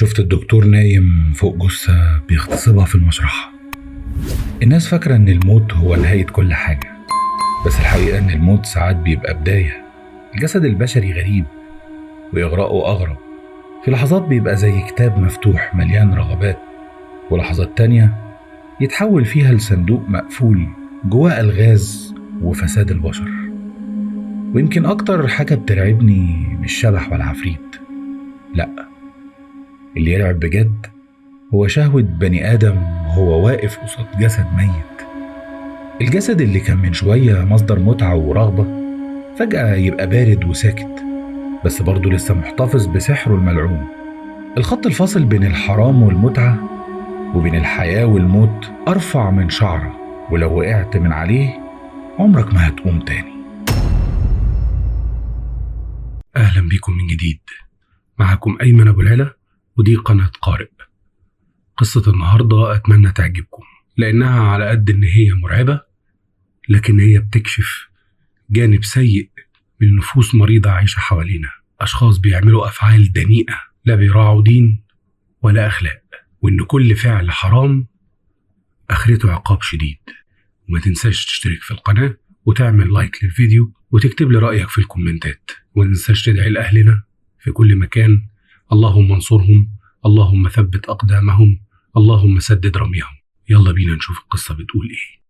شفت الدكتور نايم فوق جثة بيغتصبها في المشرحة. الناس فاكرة إن الموت هو نهاية كل حاجة، بس الحقيقة إن الموت ساعات بيبقى بداية. الجسد البشري غريب وإغراءه أغرب. في لحظات بيبقى زي كتاب مفتوح مليان رغبات، ولحظات تانية يتحول فيها لصندوق مقفول جواه ألغاز وفساد البشر. ويمكن أكتر حاجة بترعبني مش شبح ولا عفريت، لأ، اللي يرعب بجد هو شهوة بني آدم وهو واقف قصاد جسد ميت. الجسد اللي كان من شوية مصدر متعة ورغبة فجأة يبقى بارد وساكت، بس برضه لسه محتفظ بسحره الملعون. الخط الفاصل بين الحرام والمتعة وبين الحياة والموت أرفع من شعرة، ولو وقعت من عليه عمرك ما هتقوم تاني. أهلا بيكم من جديد، معكم أيمن أبو العلا ودي قناة قارئ. قصة النهاردة أتمنى تعجبكم، لأنها على قد إن هي مرعبة لكن هي بتكشف جانب سيء من نفوس مريضة عايشة حوالينا، أشخاص بيعملوا أفعال دنيئة لا بيراعوا دين ولا أخلاق، وإن كل فعل حرام آخرته عقاب شديد. وما تنساش تشترك في القناة وتعمل like للفيديو وتكتب لي رأيك في الكومنتات، وما تنساش تدعي لأهلنا في كل مكان، اللهم انصرهم، اللهم ثبت أقدامهم، اللهم سدد رميهم. يلا بينا نشوف القصة بتقول إيه.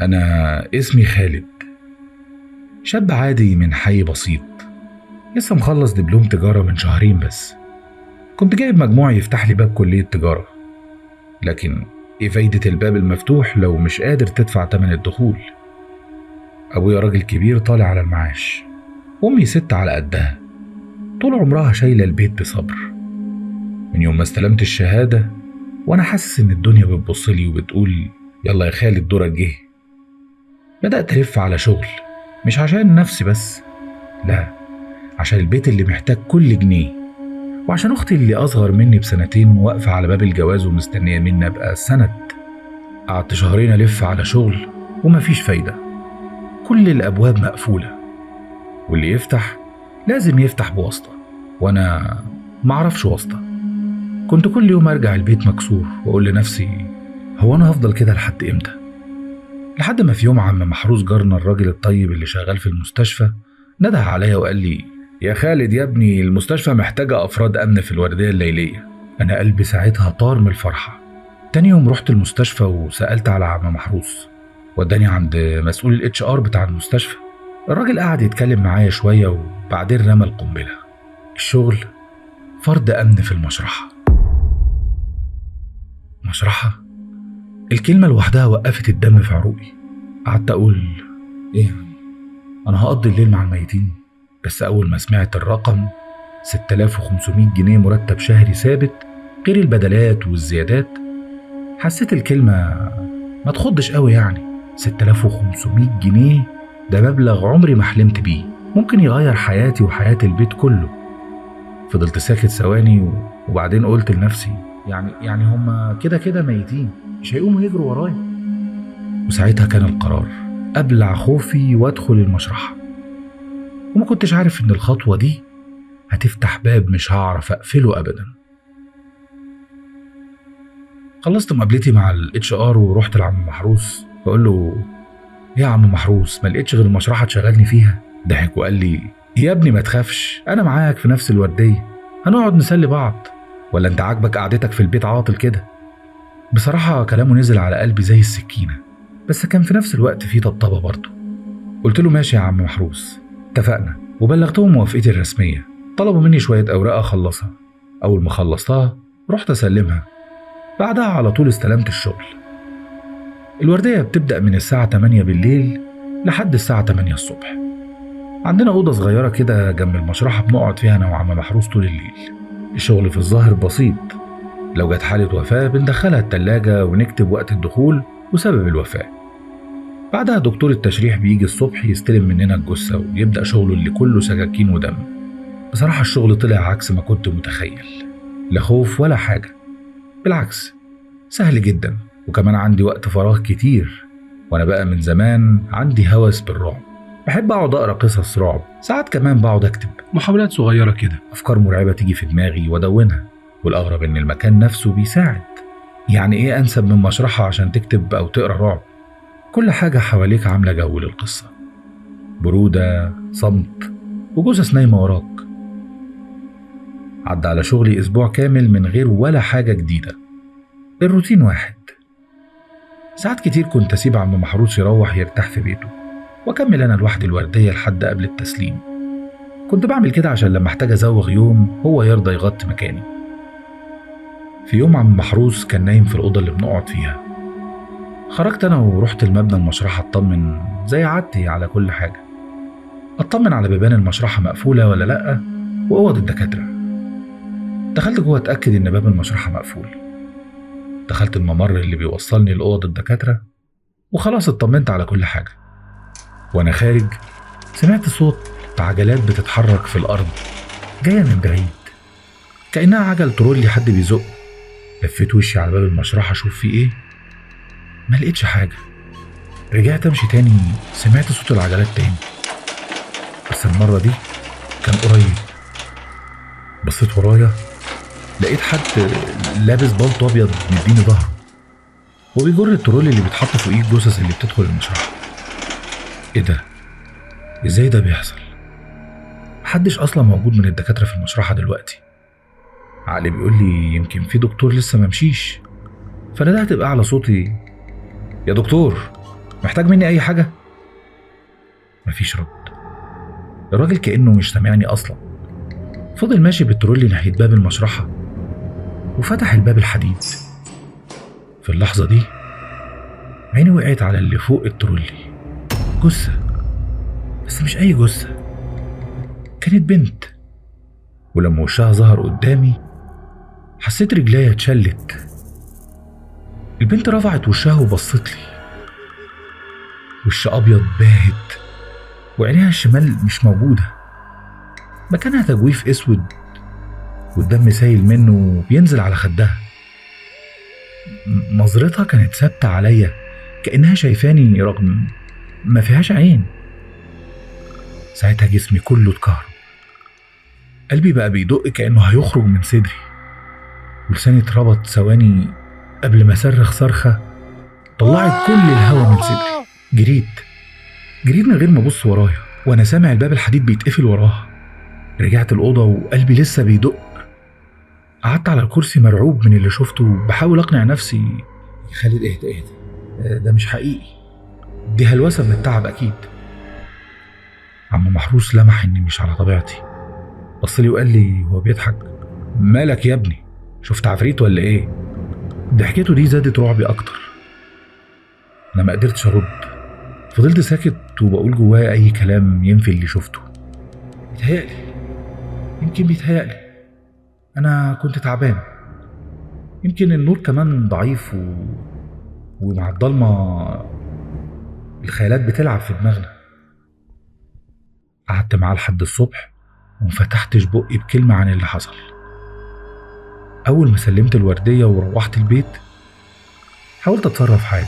أنا اسمي خالد، شاب عادي من حي بسيط، لسه مخلص دبلوم تجارة من شهرين بس. كنت جايب مجموع يفتح لي باب كلية تجارة، لكن إيه فايدة الباب المفتوح لو مش قادر تدفع تمن الدخول؟ أبويا راجل كبير طالع على المعاش، أمي ست على قدها، طول عمرها شايلة البيت بصبر. من يوم ما استلمت الشهادة وأنا حاسس إن الدنيا بتبصلي وبتقول يلا يا خالد دورك جه. بدأت ألف على شغل، مش عشان نفسي بس، لا، عشان البيت اللي محتاج كل جنيه، وعشان أختي اللي أصغر مني بسنتين واقفة على باب الجواز ومستنية مني أبقى سند. قعدت شهرين ألف على شغل ومفيش فايدة، كل الأبواب مقفولة، واللي يفتح لازم يفتح بواسطة، وأنا معرفش واسطة. كنت كل يوم أرجع البيت مكسور وأقول لنفسي هو أنا هفضل كده لحد إمتى؟ لحد ما في يوم عم محروس جارنا الراجل الطيب اللي شغال في المستشفى نده عليا وقال لي يا خالد يا ابني، المستشفى محتاجة أفراد أمن في الوردية الليلية. أنا قلبي ساعتها طار من الفرحة. تاني يوم رحت المستشفى وسألت على عم محروس، وداني عند مسؤول ال HR بتاع المستشفى. الراجل قعد يتكلم معايا شوية وبعدين رمى القنبلة. الشغل فرد أمن في المشرحة. مشرحة؟ الكلمة لوحدها وقفت الدم في عروقي. قعدت أقول إيه يعني؟ أنا هقضي الليل مع الميتين؟ بس أول ما سمعت الرقم 6500 جنيه مرتب شهري ثابت غير البدلات والزيادات، حسيت الكلمة ما تخضش قوي. يعني 6500 جنيه ده مبلغ عمري ما حلمت بيه، ممكن يغير حياتي وحياة البيت كله. فضلت ساكت ثواني وبعدين قلت لنفسي يعني هما كده كده ميتين، مش هيقوموا يجروا ورايا. وساعتها كان القرار أبلع خوفي وأدخل المشرحة، وما كنتش عارف إن الخطوة دي هتفتح باب مش هعرف أقفله أبدا. خلصت مقابلتي مع ال HR ورحت لعم محروس بقول له يا عم محروس ما لقيتش غير المشرحة تشغلني فيها؟ ضحك وقال لي يا ابني ما تخافش، أنا معاك في نفس الوردية، هنقعد نسلي بعض، ولا أنت عاجبك قعدتك في البيت عاطل كده؟ بصراحة كلامه نزل على قلبي زي السكينة، بس كان في نفس الوقت فيه طبطبة برضه. قلت له ماشي يا عم محروس، اتفقنا، وبلغتهم موافقتي الرسمية. طلبوا مني شوية أوراق أخلصها، أول ما خلصتها رحت أسلمها، بعدها على طول استلمت الشغل. الوردية بتبدأ من الساعة 8 بالليل لحد الساعة 8 الصبح. عندنا أوضة صغيرة كده جنب المشرحة بنقعد فيها أنا وعم محروس طول الليل. الشغل في الظاهر بسيط، لو جت حالة وفاة بندخلها التلاجة ونكتب وقت الدخول وسبب الوفاة. بعدها دكتور التشريح بيجي الصبح يستلم مننا الجثة ويبدأ شغله اللي كله سكاكين ودم. بصراحة الشغل طلع عكس ما كنت متخيل، لا خوف ولا حاجة، بالعكس سهل جدا، وكمان عندي وقت فراغ كتير. وأنا بقى من زمان عندي هوس بالرعب، بحب أقعد أقرأ قصص رعب، ساعات كمان بقعد أكتب محاولات صغيرة كده، أفكار مرعبة تيجي في دماغي وأدونها. والأغرب إن المكان نفسه بيساعد، يعني إيه أنسب من مشرحة عشان تكتب أو تقرأ رعب؟ كل حاجة حواليك عاملة جو للقصة، برودة، صمت، وجثث نايمة وراك. عدى على شغلي أسبوع كامل من غير ولا حاجة جديدة، الروتين واحد. ساعات كتير كنت أسيب عم محروس يروح يرتاح في بيته وأكمل أنا لوحدي الوردية لحد قبل التسليم. كنت بعمل كده عشان لما احتاج أزوغ يوم هو يرضى يغطي مكاني. في يوم عم محروس كان نايم في الأوضة اللي بنقعد فيها. خرجت أنا ورحت المبنى المشرحة أطمن زي عادتي على كل حاجة، أطمن على بيبان المشرحة مقفولة ولا لأ، وأوض الدكاترة. دخلت جوه أتأكد إن باب المشرحة مقفول. دخلت الممر اللي بيوصلني لأوض الدكاترة وخلاص اطمنت على كل حاجة. وأنا خارج سمعت صوت عجلات بتتحرك في الأرض جاية من بعيد، كأنها عجل ترولي حد بيزق. لفيت وشي على باب المشرحة أشوف فيه إيه، ما لقيتش حاجة. رجعت أمشي تاني، سمعت صوت العجلات تاني، بس المرة دي كان قريب. بصيت ورايا لقيت حد لابس بلطو أبيض مديني ظهره وبيجر الترولي اللي بيتحط فوقيه الجثث اللي بتدخل المشرحة. إيه ده؟ إزاي ده بيحصل؟ محدش أصلا موجود من الدكاترة في المشرحة دلوقتي. عقلي بيقول لي يمكن في دكتور لسه ممشيش، فندهت بأعلى صوتي، يا دكتور محتاج مني أي حاجة؟ مفيش رد. الراجل كأنه مش سامعني أصلا. فضل ماشي بالترولي ناحية باب المشرحة وفتح الباب الحديد. في اللحظة دي عيني وقعت على اللي فوق الترولي، جثة، بس مش أي جثة، كانت بنت. ولما وشها ظهر قدامي حسيت رجليا اتشلت. البنت رفعت وشها وبصت لي، وش أبيض باهت وعينيها الشمال مش موجودة، مكانها تجويف أسود والدم سايل منه وبينزل على خدها. نظرتها كانت ثابتة عليا كأنها شايفاني رغم ما فيهاش عين. ساعتها جسمي كله اتكهرب، قلبي بقى بيدق كأنه هيخرج من صدري، ولساني اتربط ثواني قبل ما صرخ صرخة طلعت كل الهوا من صدري. جريت من غير ما ابص ورايا وانا سامع الباب الحديد بيتقفل وراها. رجعت الأوضة وقلبي لسه بيدق. قعدت على الكرسي مرعوب من اللي شفته، بحاول أقنع نفسي خالد اهدى اهدى، ده مش حقيقي، دي هلوسة من التعب أكيد. عم محروس لمح إني مش على طبيعتي، بصلي وقال لي وهو بيضحك، مالك يا ابني، شفت عفريت ولا إيه؟ ضحكته دي زادت رعبي أكتر. أنا ما قدرتش أرد، فضلت ساكت وبقول جوايا أي كلام ينفي اللي شفته. بيتهيألي، يمكن بيتهيألي، أنا كنت تعبان، يمكن النور كمان ضعيف ومع الضلمة الخيالات بتلعب في دماغنا. قعدت معاه لحد الصبح ومفتحتش بقي بكلمة عن اللي حصل. أول ما سلمت الوردية وروحت البيت حاولت أتصرف عادي،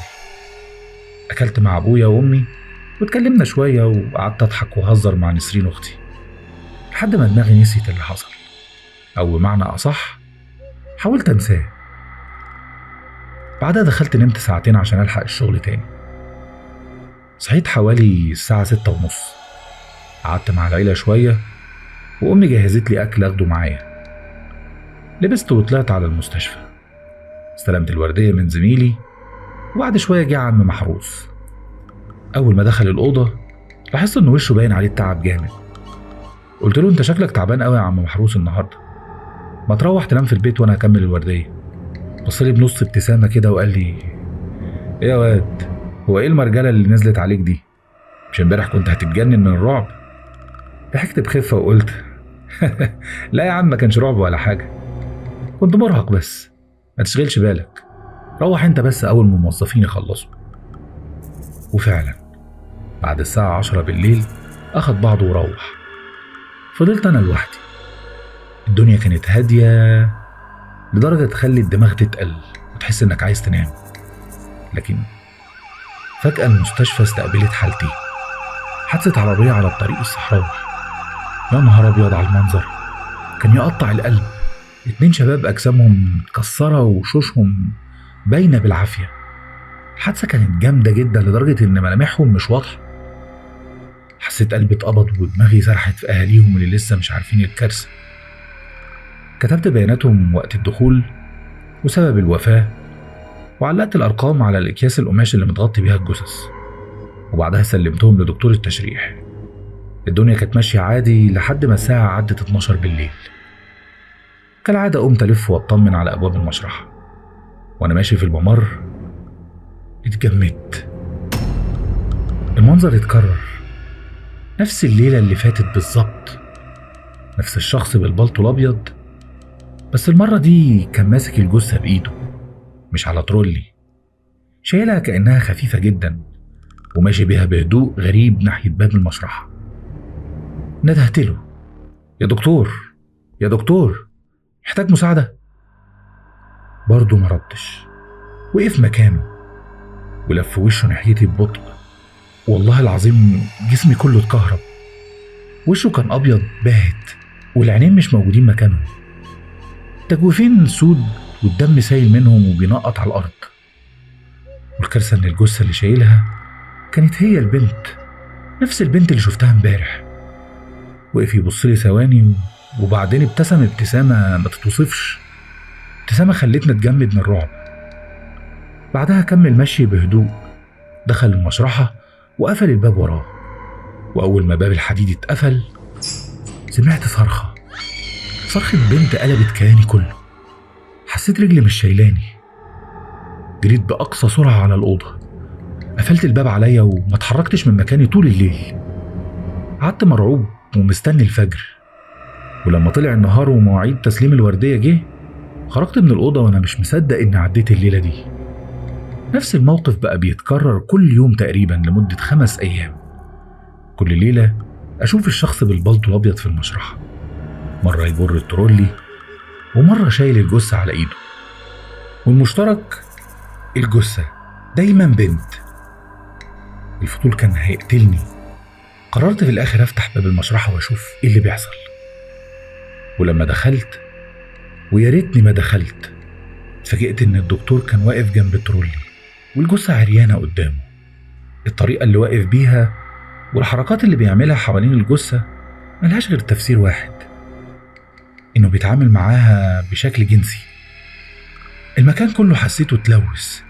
أكلت مع أبويا وأمي واتكلمنا شوية وقعدت أضحك وهزر مع نسرين أختي لحد ما دماغي نسيت اللي حصل، أو بمعنى أصح حاولت أنساه. بعدها دخلت نمت ساعتين عشان ألحق الشغل تاني. صحيت حوالي الساعة 6:30، قعدت مع العيلة شوية وأمي جهزت لي أكل أخده معايا. لبست وطلعت على المستشفى، استلمت الوردية من زميلي، وبعد شوية جه عم محروس. أول ما دخل الأوضة لاحظت إن وشه باين عليه التعب جامد. قلت له أنت شكلك تعبان قوي يا عم محروس النهاردة، ما تروح تنام في البيت وأنا هكمل الوردية. بصلي بنص ابتسامة كده وقال لي إيه يا واد، هو إيه المرجلة اللي نزلت عليك دي؟ مش امبارح كنت هتتجنن من الرعب؟ ضحكت بخفة وقلت لا يا عم، ما كانش رعب ولا حاجة، كنت مرهق بس، ما تشغلش بالك، روح انت بس أول ما الموظفين يخلصوا. وفعلا بعد الساعة 10 بالليل أخد بعضه وروح. فضلت أنا لوحدي. الدنيا كانت هادية لدرجة تخلي الدماغ تتقل وتحس إنك عايز تنام. لكن فجأة المستشفى استقبلت حالتين: حادثة عربية على الطريق الصحراوي. يا نهار أبيض على المنظر، كان يقطع القلب. 2 شباب أجسامهم متكسرة وشوشهم باينة بالعافية. الحادثة كانت جامدة جدا لدرجة إن ملامحهم مش واضحة. حسيت قلبي اتقبض ودماغي سرحت في أهاليهم اللي لسه مش عارفين الكارثة. كتبت بياناتهم وقت الدخول وسبب الوفاة، وعلقت الأرقام على الأكياس القماش اللي متغطي بيها الجثث، وبعدها سلمتهم لدكتور التشريح. الدنيا كانت ماشية عادي لحد ما الساعة عدت 12 بالليل. كالعادة قمت ألف وأطمن على أبواب المشرحة. وأنا ماشي في الممر اتجمدت. المنظر اتكرر، نفس الليلة اللي فاتت بالظبط، نفس الشخص بالبلطو الأبيض، بس المرة دي كان ماسك الجثة بإيده مش على ترولي، شايلها كأنها خفيفة جدا وماشي بيها بهدوء غريب ناحية باب المشرحة. ندهت له: يا دكتور، يا دكتور، محتاج مساعدة. برضه ما ردش، وقف مكانه ولف وشه ناحيتي ببطء. والله العظيم جسمي كله اتكهرب. وشه كان أبيض باهت والعينين مش موجودين مكانهم، تجويفين سود والدم سايل منهم وبينقط على الأرض. والكارثة إن الجثة اللي شايلها كانت هي البنت، نفس البنت اللي شفتها امبارح. وقف يبص لي ثواني وبعدين ابتسم ابتسامة ما تتوصفش، ابتسامة خلتنا نتجمد من الرعب. بعدها كمل مشي بهدوء، دخل المشرحة وقفل الباب وراه. وأول ما باب الحديد اتقفل سمعت صرخة، صرخة بنت قلبت كياني كله. حسيت رجلي مش شايلاني، جريت بأقصى سرعة على الأوضة، قفلت الباب عليا وما اتحركتش من مكاني طول الليل. قعدت مرعوب ومستني الفجر، ولما طلع النهار ومواعيد تسليم الوردية جه، خرجت من الأوضة وأنا مش مصدق إني عديت الليلة دي. نفس الموقف بقى بيتكرر كل يوم تقريبا لمدة 5 أيام. كل ليلة أشوف الشخص بالبلطو الأبيض في المشرحة، مرة يجر الترولي ومرة شايل الجثة على إيده، والمشترك الجثة دايما بنت. الفضول كان هيقتلني. قررت في الآخر أفتح باب المشرحة وأشوف إيه اللي بيحصل. ولما دخلت، ويا ريتني ما دخلت، اتفاجئت إن الدكتور كان واقف جنب الترولي والجثة عريانة قدامه. الطريقة اللي واقف بيها والحركات اللي بيعملها حوالين الجثة ملهاش غير تفسير واحد، إنه بيتعامل معاها بشكل جنسي. المكان كله حسيته اتلوث،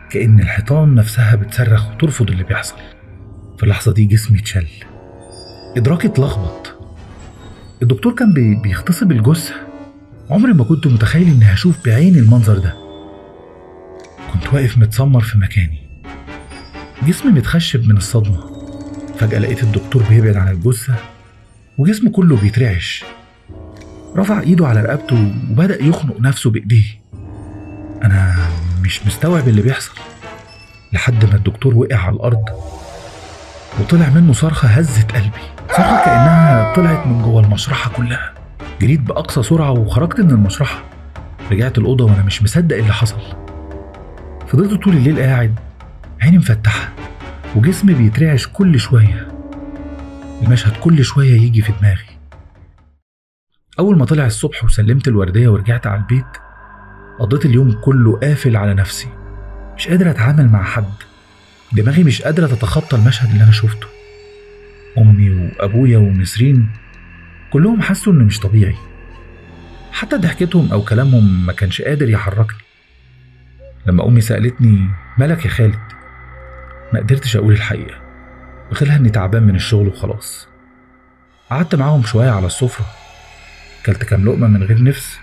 كأن الحيطان نفسها بتصرخ وترفض اللي بيحصل. في اللحظة دي جسمي اتشل، إدراكي اتلخبط. الدكتور كان بيغتصب الجثة. عمري ما كنت متخيل إني هشوف بعيني المنظر ده. كنت واقف متسمر في مكاني، جسمي متخشب من الصدمة. فجأة لقيت الدكتور بيبعد عن الجثة وجسمه كله بيترعش. رفع ايده على رقبته وبدأ يخنق نفسه بإيديه. أنا مش مستوعب اللي بيحصل، لحد ما الدكتور وقع على الأرض وطلع منه صرخة هزت قلبي، صرخة كأنها طلعت من جوه المشرحة كلها. جريت بأقصى سرعة وخرجت من المشرحة، رجعت الأوضة وأنا مش مصدق اللي حصل. فضلت طول الليل قاعد، عيني مفتحة وجسمي بيترعش كل شوية. المشهد كل شوية يجي في دماغي. أول ما طلع الصبح وسلمت الوردية ورجعت على البيت، قضيت اليوم كله قافل على نفسي، مش قادر أتعامل مع حد، دماغي مش قادرة تتخطى المشهد اللي أنا شفته. أمي وأبويا ونسرين كلهم حسوا إنه مش طبيعي، حتى ضحكتهم أو كلامهم ما كانش قادر يحركني. لما أمي سألتني مالك يا خالد، ما قدرتش أقول الحقيقة، قلت لها إني تعبان من الشغل وخلاص. قعدت معاهم شوية على السفرة، كلت كام لقمة من غير نفس،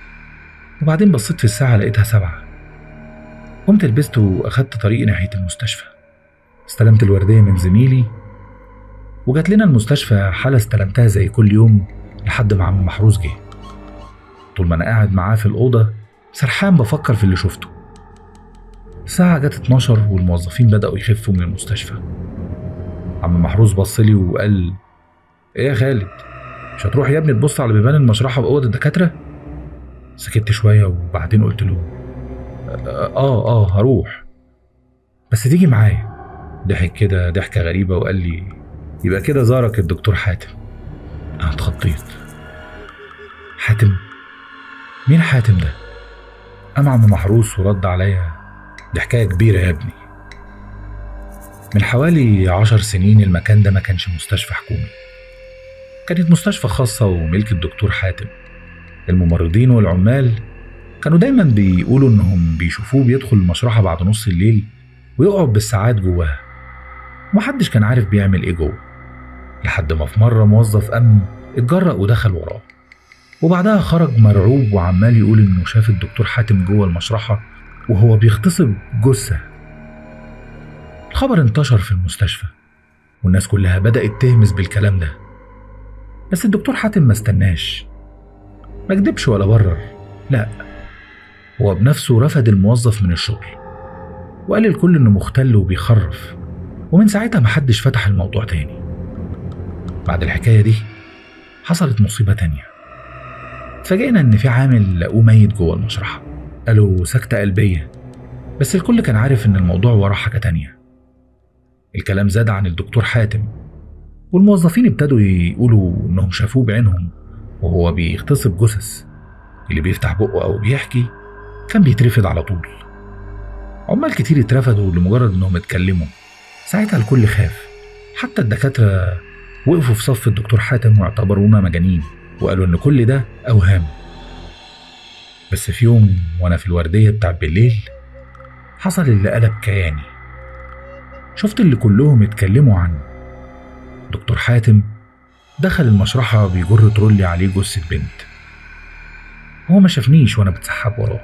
وبعدين بصيت في الساعة لقيتها 7. قمت لبست وأخدت طريقي ناحية المستشفى. استلمت الوردية من زميلي وجات لنا المستشفى حالة استلمتها زي كل يوم لحد ما عم محروس جه. طول ما أنا قاعد معاه في الأوضة سرحان بفكر في اللي شفته. الساعة جت 12 والموظفين بدأوا يخفوا من المستشفى. عم محروس بصلي وقال: ايه يا خالد، مش هتروح يا ابني تبص على بيبان المشرحة وأوض الدكاترة؟ سكت شوية وبعدين قلت له: هروح، بس تيجي معايا. ضحك كده ضحكة غريبة وقال لي: يبقى كده زارك الدكتور حاتم. أنا اتخضيت. حاتم؟ مين حاتم ده؟ قام عم محروس ورد عليا: دي حكاية كبيرة يا ابني. من حوالي 10 سنين المكان ده ما كانش مستشفى حكومي، كانت مستشفى خاصة وملك الدكتور حاتم. الممرضين والعمال كانوا دايما بيقولوا انهم بيشوفوه بيدخل المشرحة بعد نص الليل ويقعد بالساعات جواها، ومحدش كان عارف بيعمل ايه جوه، لحد ما في مرة موظف امن اتجرأ ودخل وراه، وبعدها خرج مرعوب وعمال يقول انه شاف الدكتور حاتم جوه المشرحة وهو بيغتصب جثة. الخبر انتشر في المستشفى والناس كلها بدأت تهمس بالكلام ده، بس الدكتور حاتم ما استناش، ما كدبش ولا برر، لا، هو بنفسه رفض الموظف من الشغل وقال الكل انه مختل وبيخرف، ومن ساعتها محدش فتح الموضوع تاني. بعد الحكاية دي حصلت مصيبة تانية. اتفاجئنا ان في عامل لقوه ميت جوه المشرحة، قالوا سكتة قلبية، بس الكل كان عارف ان الموضوع وراه حاجة تانية. الكلام زاد عن الدكتور حاتم، والموظفين ابتدوا يقولوا انهم شافوه بعينهم وهو بيغتصب جثث. اللي بيفتح بقه او بيحكي كان بيترفض على طول. عمال كتير اترفضوا لمجرد انهم اتكلموا. ساعتها الكل خاف، حتى الدكاترة وقفوا في صف الدكتور حاتم واعتبرونا مجانين وقالوا ان كل ده اوهام. بس في يوم وانا في الوردية بتاع بالليل حصل اللي قلب كياني. شفت اللي كلهم اتكلموا عنه. دكتور حاتم دخل المشرحة بيجر ترولي عليه جثة بنت. هو ما شافنيش وانا بتسحب وراه.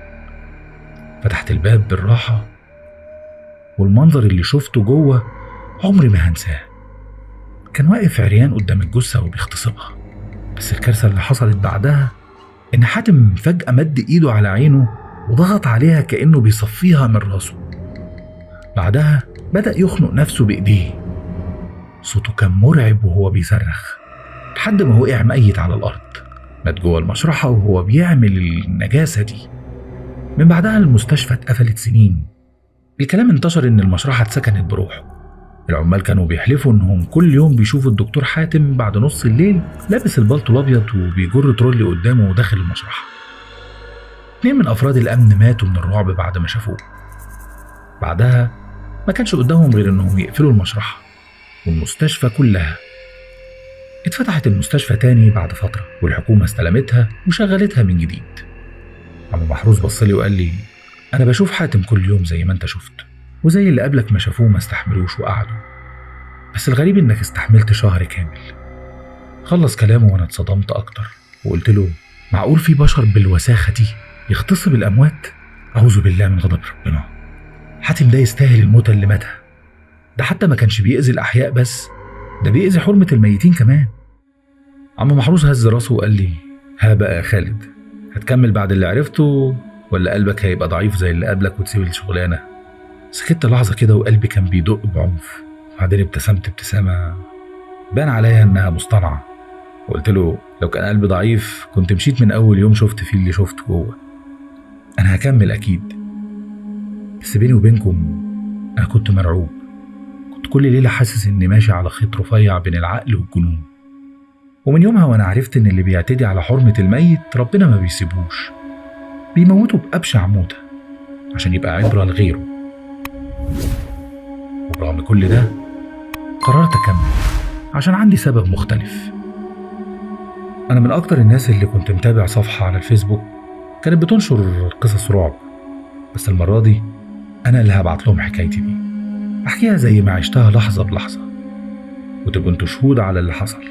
فتحت الباب بالراحة، والمنظر اللي شفته جوه عمري ما هنساه. كان واقف عريان قدام الجثة وبيغتصبها. بس الكارثة اللي حصلت بعدها إن حاتم فجأة مد إيده على عينه وضغط عليها كأنه بيصفيها من راسه. بعدها بدأ يخنق نفسه بإيديه. صوته كان مرعب وهو بيصرخ لحد ما وقع ميت على الأرض. مات جوه المشرحة وهو بيعمل النجاسة دي. من بعدها المستشفى اتقفلت سنين. الكلام انتشر إن المشرحة اتسكنت بروحه. العمال كانوا بيحلفوا إنهم كل يوم بيشوفوا الدكتور حاتم بعد نص الليل لابس البلطو الأبيض وبيجر ترولي قدامه وداخل المشرحة. 2 من أفراد الأمن ماتوا من الرعب بعد ما شافوه. بعدها ما كانش قدامهم غير إنهم يقفلوا المشرحة والمستشفى كلها. اتفتحت المستشفى تاني بعد فترة والحكومة استلمتها وشغلتها من جديد. عم محروس بصلي وقال لي: أنا بشوف حاتم كل يوم زي ما أنت شفت، وزي اللي قبلك ما شافوه ما استحملوش وقعدوا، بس الغريب إنك استحملت شهر كامل. خلص كلامه وأنا اتصدمت أكتر وقلت له: معقول في بشر بالوساخة دي يغتصب الأموات؟ أعوذ بالله من غضب ربنا. حاتم ده يستاهل الموتة اللي ماتها، ده حتى ما كانش بيأذي الأحياء بس، ده بيأذي حرمة الميتين كمان. عم محروس هز راسه وقال لي: ها بقى يا خالد، هتكمل بعد اللي عرفته ولا قلبك هيبقى ضعيف زي اللي قبلك وتسيب الشغلانة؟ سكت لحظة كده وقلبي كان بيدق بعنف. بعدين ابتسمت ابتسامة بان عليها إنها مصطنعة وقلت له: لو كان قلبي ضعيف كنت مشيت من أول يوم شفت فيه اللي شفته جوه. أنا هكمل أكيد، بس بيني وبينكم أنا كنت مرعوب. كنت كل ليلة حاسس إني ماشي على خيط رفيع بين العقل والجنون. ومن يومها وأنا عرفت إن اللي بيعتدي على حرمة الميت ربنا ما بيسيبوش، بيموته بأبشع موتة عشان يبقى عبرة لغيره. وبرغم كل ده قررت أكمل عشان عندي سبب مختلف. أنا من أكتر الناس اللي كنت متابع صفحة على الفيسبوك كانت بتنشر قصص رعب، بس المرة دي أنا اللي هبعت لهم حكايتي دي، أحكيها زي ما عشتها لحظة بلحظة، وتبقوا انتوا شهود على اللي حصل.